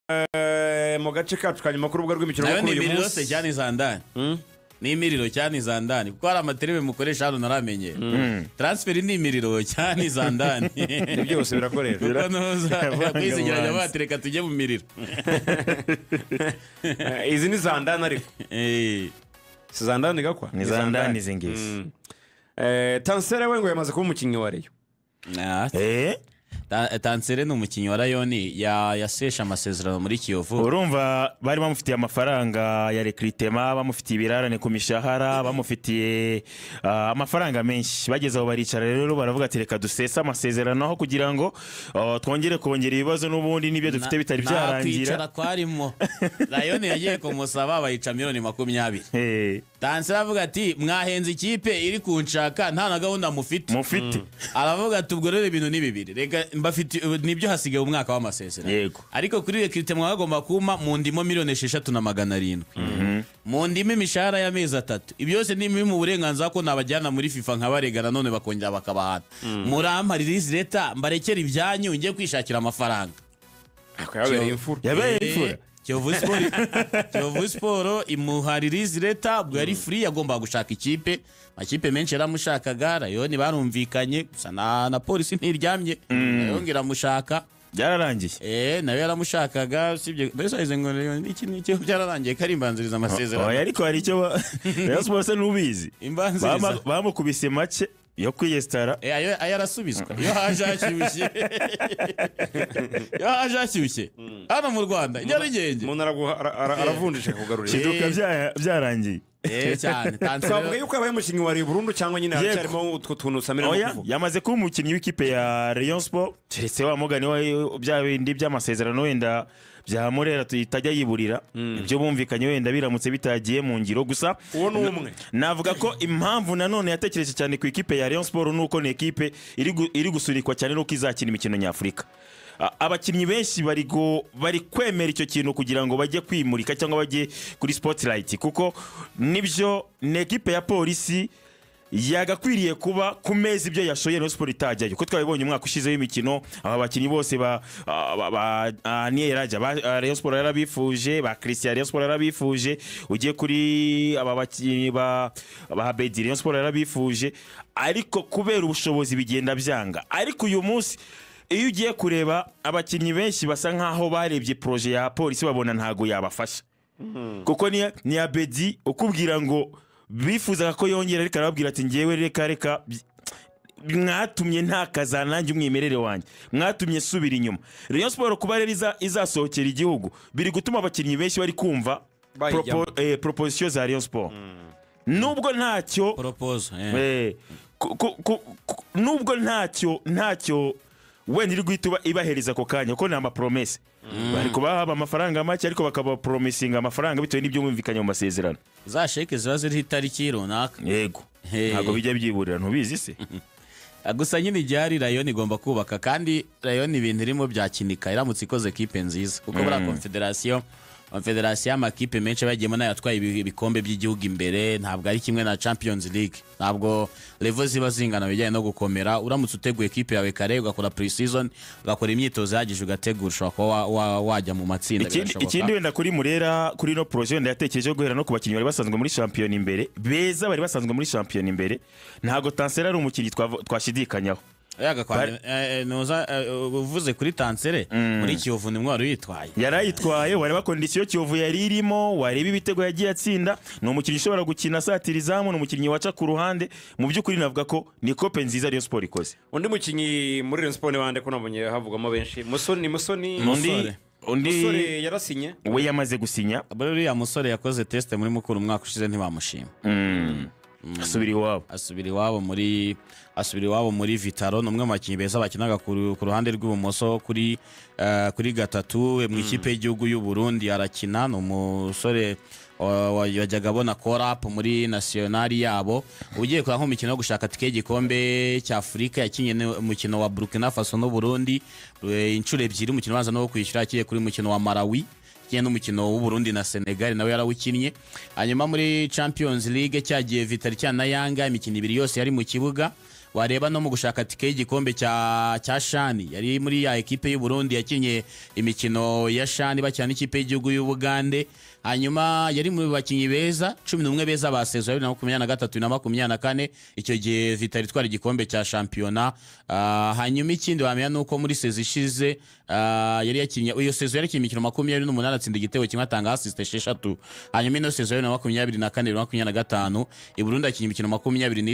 Mu gace kacu ka nyuma k'urubuga rw'imikino Nayo kuri ni uyu imiriro se munsi. cyane izandani? Ni imiriro cyane izandani, kuko hari amaterime mukoresha hano naramenye. Transfer ni imiriro cyane izandani? Ni byose birakoreshwa. Kuko nuza kwizigeranya Biravanga. batereka tujye mu miriro. Izi ni zandani ariko. Si zandani gakwa? Ni zandani izi ngizi. Tansere we ngo yamaze kuba umukinnyi wa Rayon. Ah, Tansere ni umukinnyi wa Rayon, yaseshe amasezerano muri Kiyovu. Urumva bari bamufitiye amafaranga ya recrutement, bamufitiye ibirarane ku mishahara, bamufitiye amafaranga menshi. Bageze aho baricara rero baravuga ati: "Reka dusese amasezerano aho kugira ngo twongere kongera ibibazo n'ubundi n'ibyo dufite bitari Nta byarangira." kwicara kwarimo. Rayon yagiye kumusaba bayica miliyoni 20. Tansere avuga ati: "Mwahenze ikipe iri kunshaka, nta na gahunda mufite." Mufite. Aravuga ati: "Ubwo rero ibintu ni bibiri, reka mbafite nibyo, hasigaye umwaka w'amasezerano, ariko kuri recrutement mwagomba kumpa mu ndimo miliyoni 6,700, mu ndimo imishahara y'amezi 3. Ibyo byose ni mu burenganzira ko nabajyana muri FIFA nkabarega, nanone bakongera bakabahana. Murampa release letter mbarekere ibyanyu njye kwishakira amafaranga." Yabereye imfura. Yabereye imfura. Kiyovu Sport imuha release letter, ubwo yari free, yagombaga gushaka ikipe. Amakipe menshi yaramushakaga. Rayon barumvikanye gusa na Polisi ntiryamye, nayo ngo iramushaka. Byararangiye. Nayo yaramushakaga. Usibye mbese wagize ngo Rayon iki n'iki byararangiye ko ari imbanziriza amasezerano. Oya, ariko hari icyo Rayon Sports se ntubizi? Imbanziriza. Bamukubise make yo kwiyesitara. Ayo arasubizwa iyo haje hashyushye, iyo haje hashyushye hano mu Rwanda i Nyarugenge. Umuntu aravunjisha akakugarurira. Kiduka byarangiye. Cyane Tansere. Twavuga yuko yabaye umukinnyi wa Rayon burundu cyangwa nyine Yego. haracyarimo utwo tuntu Samira arimo Oya, kuvuga? yamaze kuba umukinnyi w'ikipe ya Rayon Sport, keretse wa mugani wa bya bindi by'amasezerano wenda bya Murera tuyitajya yiburira, ibyo bumvikanye wenda biramutse bitagiye mu ngiro gusa. Uwo ni umwe. Navuga ko impamvu nanone yatekereje cyane ku ikipe ya Rayon Sport nuko ni ikipe iri gusunikwa cyane nuko izakina imikino nyafurika. Abakinnyi benshi bari kwemera icyo kintu kugira ngo bajye kwimurika cyangwa bajye kuri spotlight, kuko nibyo ni ekipe ya Polisi yagakwiriye kuba ku meza ibyo yashoye Rayon Sport itajyayo, kuko twabibonye umwaka ushize w'imikino, aba bakinnyi bose ba Niyeraja ba Rayon Sport yarabifuje, ba Christian Rayon Sport yarabifuje, ugiye kuri aba bakinnyi ba Bedi Rayon Sport yarabifuje, ariko kubera ubushobozi bigenda byanga. Ariko uyu munsi iyo ugiye kureba, abakinnyi benshi basa nkaho barebye projet ya Polisi babona ntago yabafasha, kuko ni Abedi ukubwira ngo bifuzaga ko yongera, ariko arababwira ati: "Ngewe reka reka, mwatumye ntakaza nanjye umwimerere wanjye, mwatumye nsubira inyuma." Rayon Sport kuba rero izasohokera igihugu biri gutuma abakinnyi benshi bari kumva Bayijyamo. Proposition za Rayon Sport, nubwo ntacyo Propose. Nubwo ntacyo wenda iri guhita ibahereza ako kanya, kuko ni amapromesse bari kubaha amafaranga make, ariko bakabapromisinga amafaranga bitewe n'ibyo bumvikanye mu masezerano. Za chèque ziba ziriho itariki runaka. Yego. Hey. Ntabwo bijya byiburira, ntubizi se? Gusa nyine igihe hari Rayon igomba kubaka, kandi Rayon ibintu irimo byakinika iramutse ikoze kipe nziza, kuko buriya confederation y'amakipe menshi bagiyemo nayo atwaye ibikombe by'igihugu imbere ntabwo ari kimwe na Champions League, ntabwo level ziba zingana bijyanye no gukomera. Uramutse uteguye ekipe yawe kare, ugakora pre-season, ugakora imyitozo ihagije, ugategura, ushobora kuba wajya mu matsinda. Birashoboka. Ikindi wenda kuri Murera, kuri ino projet wenda yatekereje guhera no ku bakinnyi bari basanzwe muri shampiyona imbere, beza bari basanzwe muri shampiyona imbere, ntabwo Tansera ari umukinnyi twashidikanyaho. Nuza uvuze kuri Tansere, muri Kiyovu ni mwari uyitwaye. Yarayitwaye. Wareba condition Kiyovu yari irimo, wareba ibitego yagiye atsinda, ni umukinnyi ushobora gukina asatira izamu, ni umukinnyi waca ku ruhande. Mu by'ukuri navuga ko ni kope nziza Rayon Sport ikoze. Undi mukinnyi muri Rayon Sport ni bande, ko nabonye havugwamo benshi? Musoni, Musoni. Undi Musore. Undi Musore yarasinye. We yamaze gusinya. Uriya musore yakoze test muri Mukura umwaka ushize ntibamushima. Asubira iwabo. Asubira iwabo muri Vital'O. Ni umwe mu bakinnyi beza bakinaga ku ruhande rw'ibumoso kuri gatatu mu ikipe y'igihugu y'u Burundi arakina. Ni umusore wajyaga abona call-up muri nationale yabo. Ugiye kureba nk'umukino wo gushaka tike y'igikombe cy'Afurika, yakinnye umukino wa Burkina Faso n'u Burundi inshuro ebyiri, umukino ubanza no kwishyura, yakinnye kuri mukino wa Malawi, yakinnye n'umukino w'u Burundi na Senegal nawe yarawukinnye. Hanyuma muri Champions League cyagiye Vital'O cyana na Yanga, imikino ibiri yose yari mu kibuga. Wareba no mu gushaka tike y'igikombe cya CHAN, yari muri ya ekipe y'u Burundi yakinnye imikino ya CHAN bakina n'ikipe y'igihugu y'Ubugande. Hanyuma yari mu bakinnyi beza 11 beza ba saison ya 2023 na 24, icyo gihe Vital'O itwara igikombe cya shampiyona. Hanyuma ikindi wamenya ni uko muri saison ishize yari yakinnye, iyo saison yari yakinnye imikino 28, atsinda igitego kimwe, atanga assist 6. Hanyuma ino saison ya 2024 2025 i Burundi yakinnye imikino 20.